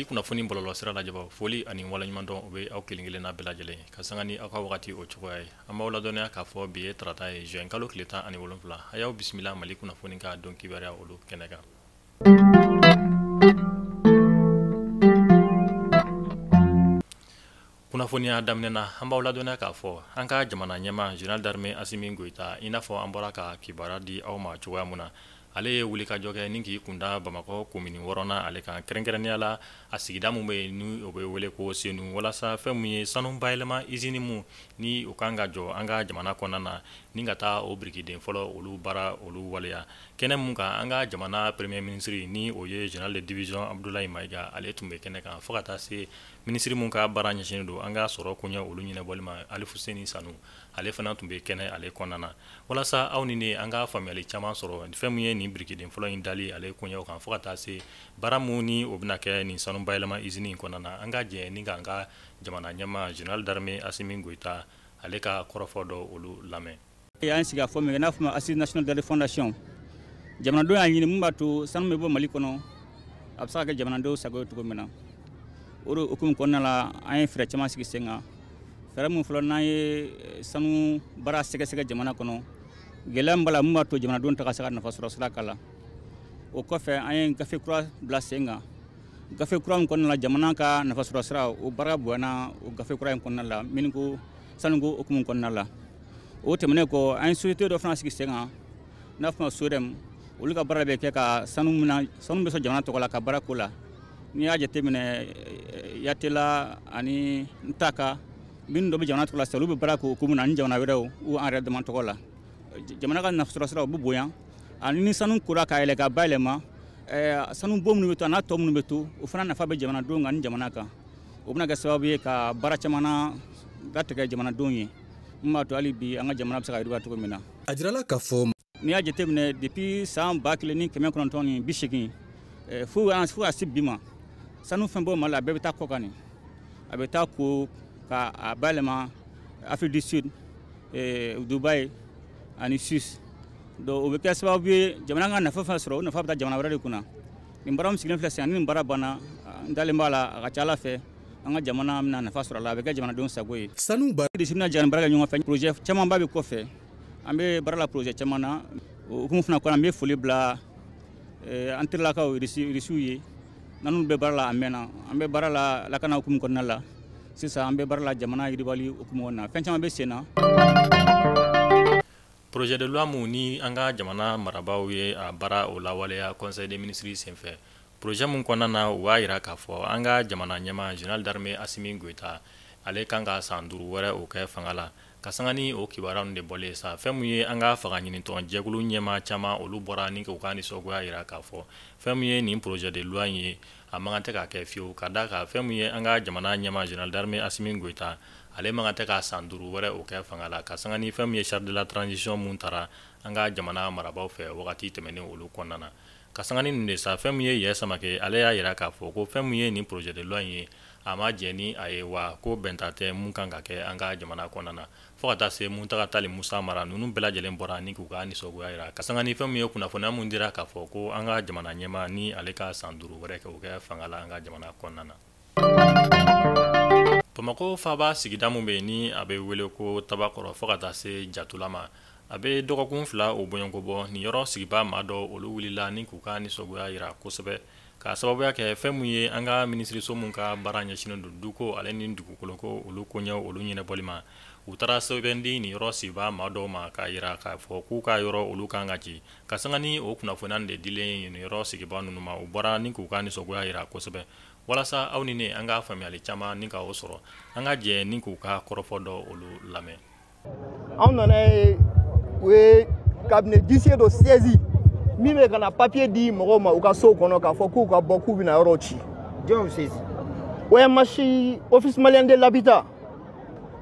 Mali kunnafoni bɔlɔlɔ sira lajɛbaw, foli ani waleɲumandɔn o bɛ aw kelen kelenna bɛɛ lajɛlen ka sanga ni aw ka wagati o cogoya ye. An b'aw ladɔnniya k'a fɔ bi ye tarata ye, juin kalo tile 17. A y'aw bisimila Mali kunnafoni ka don kibaruya olu kɛnɛ kan. Kunnafoniya daminɛ na, an b'aw ladɔnniya k'a fɔ an ka jamana ɲɛmaa général d'armée Assimi Goïta, i n'a fɔ an bɔra ka kibaruya di aw ma cogoya mun na, ale ye wulikajɔ kɛ ni k'i kunda Bamakɔ komini wɔɔrɔnan ale kan, kɛrɛnkɛrɛnnenya la a sigida mun bɛ yen ni o bɛ wele ko Senu, walasa fɛn mun ye sanu bayɛlɛma usine mun ni o kan ka jɔ an ka jamana kɔnɔna na, ni ka taa o birikiden fɔlɔ olu baara olu waleya. Kɛnɛ mun kan, an ka jamana premier ministre ni o ye général de division Abdoulaye Maïga, ale tun bɛ kɛnɛ kan, fo ka taa se minisiri mun ka baara ɲɛsinnen don an ka sɔrɔ koɲɛ olu ɲɛnabɔli ma, Alifuseni Sanu, ale fana tun bɛ kɛnɛ ale kɔnɔna na, walasa aw ni ne an ka faamuyali caman sɔrɔ fɛn mun ye nin birikiden fɔlɔ in dali ale koɲɛw kan, fo ka taa se baara mun ni o bɛna kɛ nin sanu bayɛlɛma usine in kɔnɔna na. An ka jɛ ni k'an ka jamana ɲɛmaa général d'armée Assimi Goïta ale ka kɔrɔfɔ dɔ olu lamɛn. An sigi a fɔ min kɛ n'a fɔ ma Assise nationale de la refondation, jamanadenw y'a ɲini mun b'a to sanu bɛ bɔ Mali kɔnɔ, a bɛ se ka kɛ jamanadenw sago ye cogo min na. O de hukumu kɔnɔna la, an ye fɛɛrɛ caman sigi sen kan. Fɛɛrɛ mun fɔlɔ, n'an ye sanu baara sɛgɛsɛgɛ jamana kɔnɔ, gɛlɛya min b'a la mun b'a to jamanadenw ta ka se ka nafa sɔrɔ sira k'a la. O kɔfɛ, an ye gafe kura bila sen kan. Gafe kura min kɔnɔna la, jamana ka nafa sɔrɔ sira o baara bonyana o gafe kura in kɔnɔna la, miniko sanuko hukumu kɔnɔna la. O tɛmɛnen kɔ, an ye société dɔ fana sigi sen kan n'a fɔ ma SOREM. Olu ka baara bɛ kɛ ka sanu mina, sanu bɛ sɔrɔ jamana tɔgɔ la ka baara ko la. N'i y'a jateminɛ, Yatela ani Ntaka minnu dɔ bɛ jamana tɔgɔ la sisan, olu bɛ baara kɛ o hukumu na ani jamana wɛrɛw ou an yɛrɛ dama tɔgɔ la. Jamana ka nafasɔrɔ siraw bɛ bonya, ani ni sanu kora ka yɛlɛ ka bayɛlɛma, sanu bon minnu bɛ to a n'a tɔ minnu bɛ to, o fana nafa bɛ jamanadenw kan ni jamana kan. O bɛna kɛ sababu ye ka baara caman na latigɛ jamanadenw ye, mun b'a to hali bi an ka jamana bɛ se ka yiriwa cogo min na. A jirala k'a fɔ n'i y'a jateminɛ depuis san 1980 fo ka se bi ma, sanu fɛn bɔ Mali la, a bɛɛ bɛ taa kɔ kan de. A bɛ taa ko ka a bayɛlɛma Afrique du Sud, Dubaï ani Suisse. Donc o bɛ kɛ sababu ye jamana ka nafa fɛn sɔrɔ, o nafa bɛ taa jamana wɛrɛ de kunna. Nin baara min sigilen filɛ sisan, ni nin baara banna, n dalen b'a la, a ka ca Ala fɛ an ka jamana bɛna nafa sɔrɔ a la, a bɛ kɛ jamanadenw sago ye. Sanu ba Russie bɛna jɛ baara kɛ ɲɔgɔn fɛ, projet camanba bɛ kɔfɛ, an bɛ baara la projet caman na. O hukumu fana kɔnɔ, an bɛ foli bila an terilakaw Russiw ye, n'an bɛ baara la a mɛnna. An bɛ baara la lakana hukumu kɔnɔna la, sisan an bɛ baara la jamana yiriwali hukumu kɔnɔna na, fɛn caman bɛ sen na. Projet de loi mun ni an ka jamana marabaaw ye a baara o lawaleya conseil des ministres senfɛ, projet mun kɔnɔna na u b'a yira k'a fɔ an ka jamana ɲɛmaa général d'armée Assimi Goïta ale kan ka san 5 wɛrɛ o kɛ fanga la. Ka sanga ni o kibaruya ninnu de bɔlen sa, fɛn mun ye an ka fanga ɲinitɔn jɛkulu ɲɛmaa caman olu bɔra ni k'u ka nisɔngoya yira k'a fɔ fɛn mun ye nin projet de loi in ye, a man kan tɛ ka kɛ fiyewu, ka d'a kan fɛn mun ye an ka jamana ɲɛmaa général d'armée Assimi Goïta ale man kan tɛ ka san 5 wɛrɛ o kɛ fanga la, ka sanga ni fɛn mun ye charte de la transition mun taara an ka jamana marabaaw fɛ wagati tɛmɛnen olu kɔnɔna na. Ka sanga ni nin de sa, fɛn mun ye Yɛ Samake, ale y'a yira k'a fɔ ko fɛn mun ye nin projet de loi in ye, a ma jɛn ni a ye, wa ko bɛnta tɛ mun kan ka kɛ an ka jamana kɔnɔna na. Fo ka taa se Muntaga Tali Musa Mara ninnu bɛɛ lajɛlen bɔra ni k'u ka nisɔngoya yira, ka sanga ni fɛn mun ye kunnafoniya mun dira k'a fɔ ko an ka jamana ɲɛmaa ni ale ka san 5 wɛrɛ kɛ o kɛ fanga la an ka jamana kɔnɔna na. Bamakɔ faaba sigida mun bɛ yen ni a bɛ wele ko Tabakɔrɔ, fo ka taa se Jatula ma, a bɛ dɔgɔkun 2 o bɔɲɔgɔnko bɔ, nin yɔrɔ sigibaa maa dɔw olu wulila ni k'u ka nisɔngoya yira kosɛbɛ, k'a sababuya kɛ fɛn mun ye an ka minisiriso mun ka baara ɲɛsinnen don duko ale ni dugukoloko olu koɲɛw olu ɲɛnabɔli ma. U taara sɛbɛn di nin yɔrɔ sigibaa maa dɔw ma k'a yira k'a fɔ k'u ka yɔrɔ olu kan ka ci. Ka sanga ni o kunnafoniya de dilen nin yɔrɔ sigibaa ninnu ma, u bɔra ni k'u ka nisɔngoya yira kosɛbɛ, walasa aw ni ne an ka faamuyali caman ni ka o sɔrɔ. An ka jɛ ni k'u ka kɔrɔfɔ dɔ olu lamɛn. Anw nana ye u ye cabinet d'huissier dɔ saisi min bɛ ka na papier di mɔgɔw ma u ka sow kɔnɔ k'a fɔ k'u ka bɔ k'u bɛna yɔrɔ ci. Jɔn saisi? OMH, Office malien de l'habitat.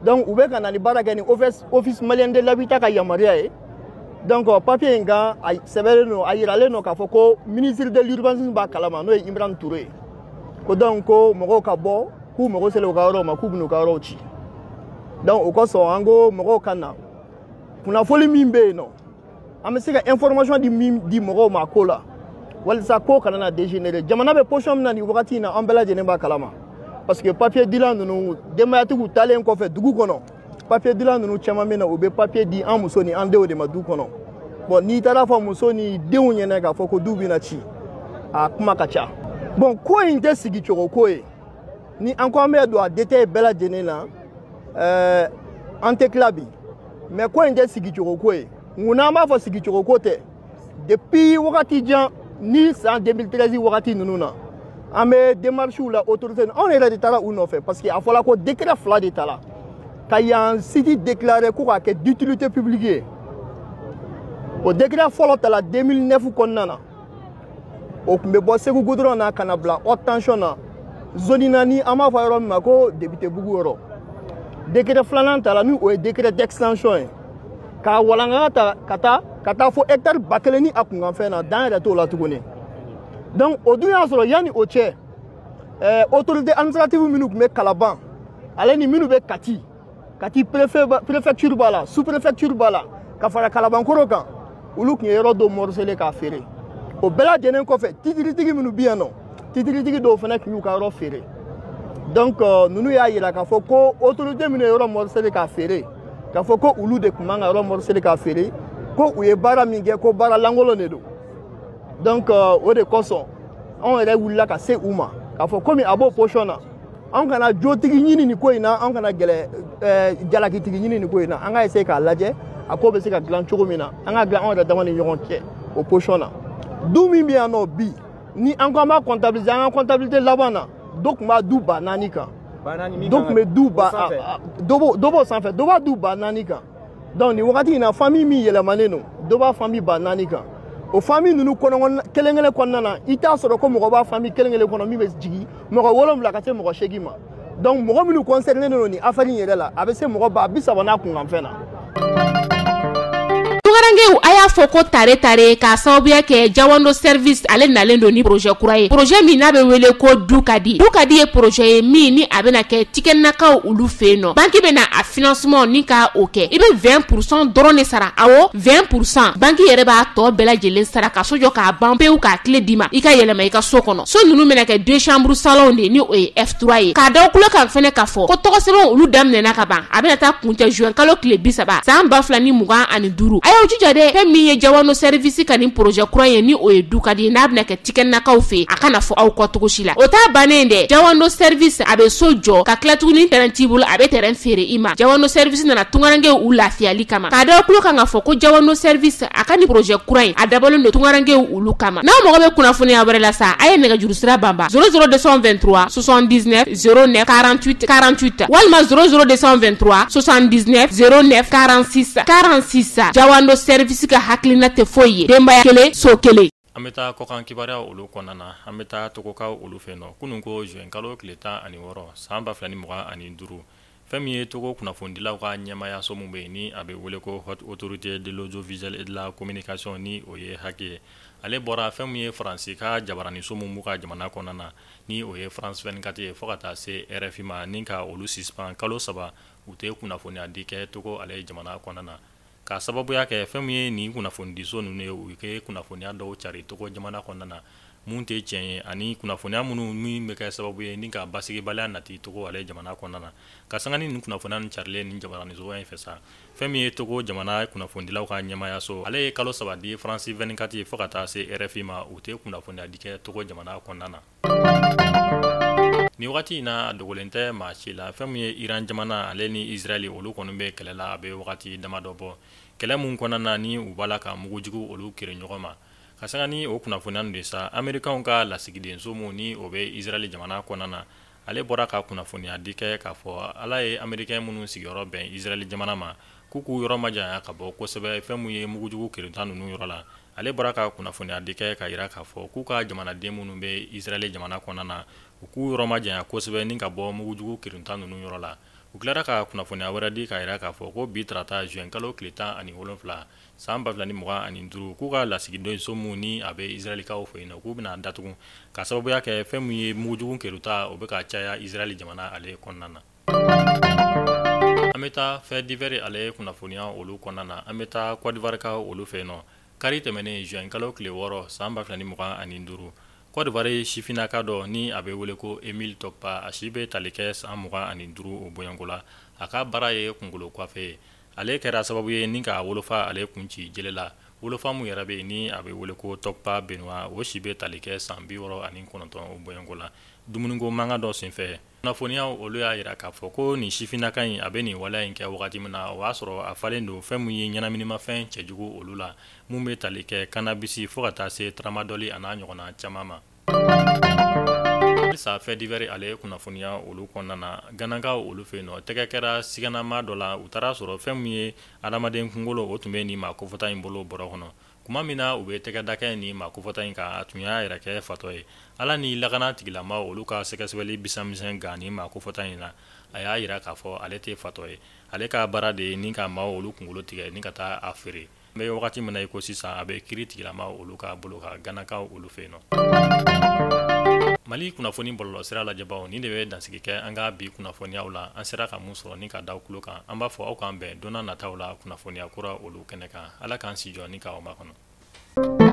Donc u bɛ ka na ni baara kɛ ni Office malien de l'habitat ka yamaruya ye. Donc papier in kan a sɛbɛnnen don, a yiralen don k'a fɔ ko ministre de l'urbanisme b'a kalama, n'o ye Imran Touré ye. Ko donc ko mɔgɔw ka bɔ k'u mago selen u ka yɔrɔw ma, k'u bɛn'u ka yɔrɔw ci. Donc o kosɔn an ko mɔgɔw ka na kunnafoni min bɛ yen nɔ, an bɛ se ka information di min di mɔgɔw ma ko la. Walisa ko kana na dégénérer. Jamana bɛ position min na nin wagati in na, an bɛɛ lajɛlen b'a kalama. Parce que papier dilan ninnu, denbayatigiw taalen kɔfɛ dugu kɔnɔ, papier dilan ninnu caman bɛ na, u bɛ papier di an muso ni an denw de ma du kɔnɔ. Bon, n'i taara fɔ muso ni denw ɲɛna k'a fɔ ko du bɛna ci, a kuma ka ca. Bon, ko in tɛ sigicogo ko ye. Ni an ko an bɛ don a détail bɛɛ lajɛlen na, an tɛ tila bi. Mais ko in tɛ sigicogo ko ye. Mun n'an b'a fɔ sigicogo ko tɛ? Depuis wagati jan ni san 2013 wagati ninnu na, an bɛ démarches la autorité, anw yɛrɛ de taara u nɔfɛ, parce que a fɔla ko décret fila de tala ka yan site déclaré ko k'a kɛ d'utilité publique ye. O décret fɔlɔ tala 2009 kɔnɔna na, o tun bɛ bɔ Segu goudron na ka na bila haute tension na, zone na ni an b'a fɔ yɔrɔ min ma ko député bugu yɔrɔ. Décret filanan tala, ni o ye décret d'extension ye, k'a walanga ta ka taa fo hectare 1000 ni a kunkanfɛn na, dan yɛrɛ t'o la tuguni. Donc o dun y'a sɔrɔ yanni o cɛ, autorité administrative minnu tun bɛ Kalaban, ale ni minnu bɛ Kati, Kati préfet, préfecture b'a la, sous préfecture b'a la, ka fara Kalabankɔrɔ kan, olu tun ye yɔrɔ dɔw morcelé k'a feere. O bɛɛ lajɛlen kɔfɛ, titiritigi minnu bɛ yan nɔ, titiritigi dɔw fana tun y'u ka yɔrɔ feere. Donc ninnu y'a yira k'a fɔ ko autorité minnu ye yɔrɔ morcelé k'a feere, k'a fɔ ko olu de tun man ka yɔrɔ morcelé k'a feere, ko u ye baara min kɛ, ko baara lankolon de don. Donc o de kosɔn anw yɛrɛ wulila ka se u ma k'a fɔ komi a b'o position na, anw kana jotigi ɲini nin ko in na, anw kana gɛlɛ jalakitigi ɲini nin ko in na. An ka essayer k'a lajɛ a ko bɛ se ka dilan cogo min na, an ka dilan anw yɛrɛ dama ni ɲɔgɔn cɛ o position na. Du min bɛ yan nɔ bi, ni an ko an b'a comptabiliser, an ka comptabilité laban na, dɔ tun b'a du 4000 kan, dɔ tun bɛ du ba, dɔ b'o sanfɛ, dɔ b'a du 4000 kan. Donc nin wagati in na, famille min yɛlɛmanen don, dɔ b'a famille 4000 kan. O famille ninnu kɔnɔ kelen kelen kɔnɔna na, i t'a sɔrɔ ko mɔgɔ b'a famille kelen kelen kɔnɔ min bɛ jigin mɔgɔ 7 ka se mɔgɔ 8 ma. Donc mɔgɔ minnu concerné don nin affaire in yɛrɛ la, a bɛ se mɔgɔ 30 000 n'a kunkanfɛn na. Tungarankew, a y'a fɔ ko tare tare k'a sababuya kɛ Jawando Service, ale nalen don ni projet kura ye, projet min n'a bɛ wele ko Du ka di. Du ka di ye projet ye min ni a bɛna kɛ Tikɛnakaw olu fɛ yen nɔ. Banque bɛna a financement ni ka o kɛ, i bɛ 20% dɔrɔn de sara. Awɔ, 20%, banque yɛrɛ b'a tɔ bɛɛ lajɛlen sara ka so jɔ k'a ban pewu, k'a tile d'i ma, i ka yɛlɛma i ka so kɔnɔ. So ninnu bɛna kɛ deux chambres salon de, ni o ye F3 ye. K'a da kulo kan fɛnɛ k'a fɔ ko tɔgɔ sɛbɛnw olu daminɛna ka ban, a bɛna taa kuncɛ juin kalo tile 30 san 2025. A y'aw jija dɛ, fɛn min ye Jawando Service ka nin projet kura ye, ni o ye Du ka di ye, n'a bɛna kɛ Tikɛnakaw fɛ, a kana fɔ aw kɔ cogo si la. O t'a bannen dɛ, Jawando Service a bɛ so jɔ ka tila tuguni, terrain t'i bolo, a bɛ terrain feere i ma. Jawando Service nana tungarankew u lafiyali kama. K'a da kulo kan k'a fɔ ko Jawando Service a ka nin projet kura in, a dabɔlen don tungarankew olu kama. N'aw mago bɛ kunnafoniya wɛrɛ la sa, a ye nɛgɛjuru sira banba 00 223 79 09 48 48 walima 00 223 79 09 46 46. Jawando Service ka hakilina tɛ foyi ye, denbaya kelen, so kelen. An bɛ taa kɔkan kibaruya olu kɔnɔna na. An bɛ taa Togokaw olu fɛ nɔ. Kunun ko juin kalo tile 16 san 2025, fɛn min ye Togo kunnafonidilaw ka ɲɛmayaso min bɛ yen ni a bɛ wele ko Haute Autorité de l'Audiovisuel et de la Communication, ni o ye HAC ye, ale bɔra fɛn min ye Faransi ka jabaraniso min b'u ka jamana kɔnɔna na, ni o ye France 24 ye, fo ka taa se RFI ma, ni ka olu suspend kalo 3, u tɛ kunnafoniya di kɛ Togo ale jamana kɔnɔna na, ka sababuya kɛ fɛn min ye nin kunnafonidiso ninnu ye, u kɛ kunnafoniya dɔw cari Togo jamana kɔnɔna na mun tɛ tiɲɛ ye, ani kunnafoniya minnu min bɛ kɛ sababu ye ni ka basigibaliya nati Togo ale jamana kɔnɔna na. Ka sanga ni nin kunnafoniya nin carilen nin jabaraniso in fɛ sa, fɛn min ye Togo jamana kunnafonidilaw ka ɲɛmayaso, ale ye kalo 3 di France 24 fo ka taa se RFI ma, u tɛ kunnafoniya di kɛ Togo jamana kɔnɔna na. Nin wagati in na, a dogolen tɛ maa si la, fɛn min ye Iran jamana ale ni Israël, olu kɔni bɛ kɛlɛ la a bɛ wagati damadɔ bɔ, kɛlɛ mun kɔnɔna na ni u b'a la ka mugujugu olu kere ɲɔgɔn ma. Ka sanga ni o kunnafoniya de sa, Amerikanw ka lasigidenso mun ni o bɛ Israël jamana kɔnɔna na, ale bɔra ka kunnafoniya di kɛ k'a fɔ ala ye Américain minnu sigiyɔrɔ bɛn Israël jamana ma, k'u k'u yɔrɔ majanya ka bɔ kosɛbɛ fɛn mun ye mugujugu kereta ninnu yɔrɔ la. Ale bɔra ka kunnafoniya di kɛ ka yira k'a fɔ k'u ka jamanaden minnu bɛ Israël jamana kɔnɔna na, u k'u yɔrɔ majanya kosɛbɛ ni ka bɔ mugujugu kereta ninnu yɔrɔ la. U tilara ka kunnafoniya wɛrɛ di ka yira k'a fɔ ko bi tarata juin kalo tile 17 san 2025, k'u ka lasigidenso mun ni a bɛ Israɛlikaw fɛ yen nɔ, k'u bɛna datugu ka sababuya kɛ fɛn min ye mugujugu keruta, o bɛ ka caya Israɛl jamana ale kɔnɔna na. An bɛ taa fait divers ale kunnafoniya olu kɔnɔna na. An bɛ taa Côte d'Ivoire ka olu fɛ yen nɔ. Kari tɛmɛnen juin kalo tile 6 san 2025, Côte d'Ivoire sifinnaka dɔ ni a bɛ wele ko Emile Tɔkpa, a si bɛ tali kɛ san 25 o bɔɲɔgɔnko la, a ka baara ye kunkolo coiffe ye. Ale kɛra sababu ye ni k'a wolofa ale kun ci jele la. Wolofa mun yɛrɛ bɛ yen ni a bɛ wele ko Tɔkpa Benoît, o si bɛ tali kɛ san 69 o bɔɲɔgɔnko la, dumuniko mankan dɔ senfɛ. Kunnafoniyaw olu y'a jira k'a fɔ ko nin sifinnaka in, a bɛ nin waleya in kɛ wagati min na, o y'a sɔrɔ a falen don fɛn min ye ɲɛnaminimafɛn cɛjugu olu la, mun bɛ tali kɛ cannabis fo ka taa se tramadol a n'a ɲɔgɔnna caman ma. Halisa fait divers ale kunnafoniya olu kɔnɔna na, Ganakaw olu fɛ yen nɔ, tɛgɛ kɛra siganama dɔ la. U taara sɔrɔ fɛn min ye adamaden kunkolo, o tun bɛ nin maa kofɔta in bolo bɔrɔ kɔnɔ. Tuma min na u bɛ tɛgɛ da kɛ nin maa kofɔta in kan, a tun y'a yɛrɛ kɛ fatɔ ye. Ala ni lakana tigilama olu ka sɛgɛsɛgɛli bisamisɛn gan nin maa kofɔta in na, a y'a jira k'a fɔ ale tɛ fatɔ ye, ale ka baara de ye ni ka maaw olu kunkolo tigɛ ni ka taa a feere. N bɛ wagati min na i ko sisan, a bɛ kiiri tigilama olu ka bolo kan Ganakaw olu fɛ yen nɔ. Mali kunnafoni bɔlɔlɔsira lajɛbaw, nin de bɛ dansigi kɛ an ka bi kunnafoniyaw la. An sera ka mun sɔrɔ ni ka da tulo kan, an b'a fɔ aw k'an bɛn don nataw la kunnafoniya kura olu kɛnɛ kan. Ala k'an si jɔ ni k'aw makɔnɔ.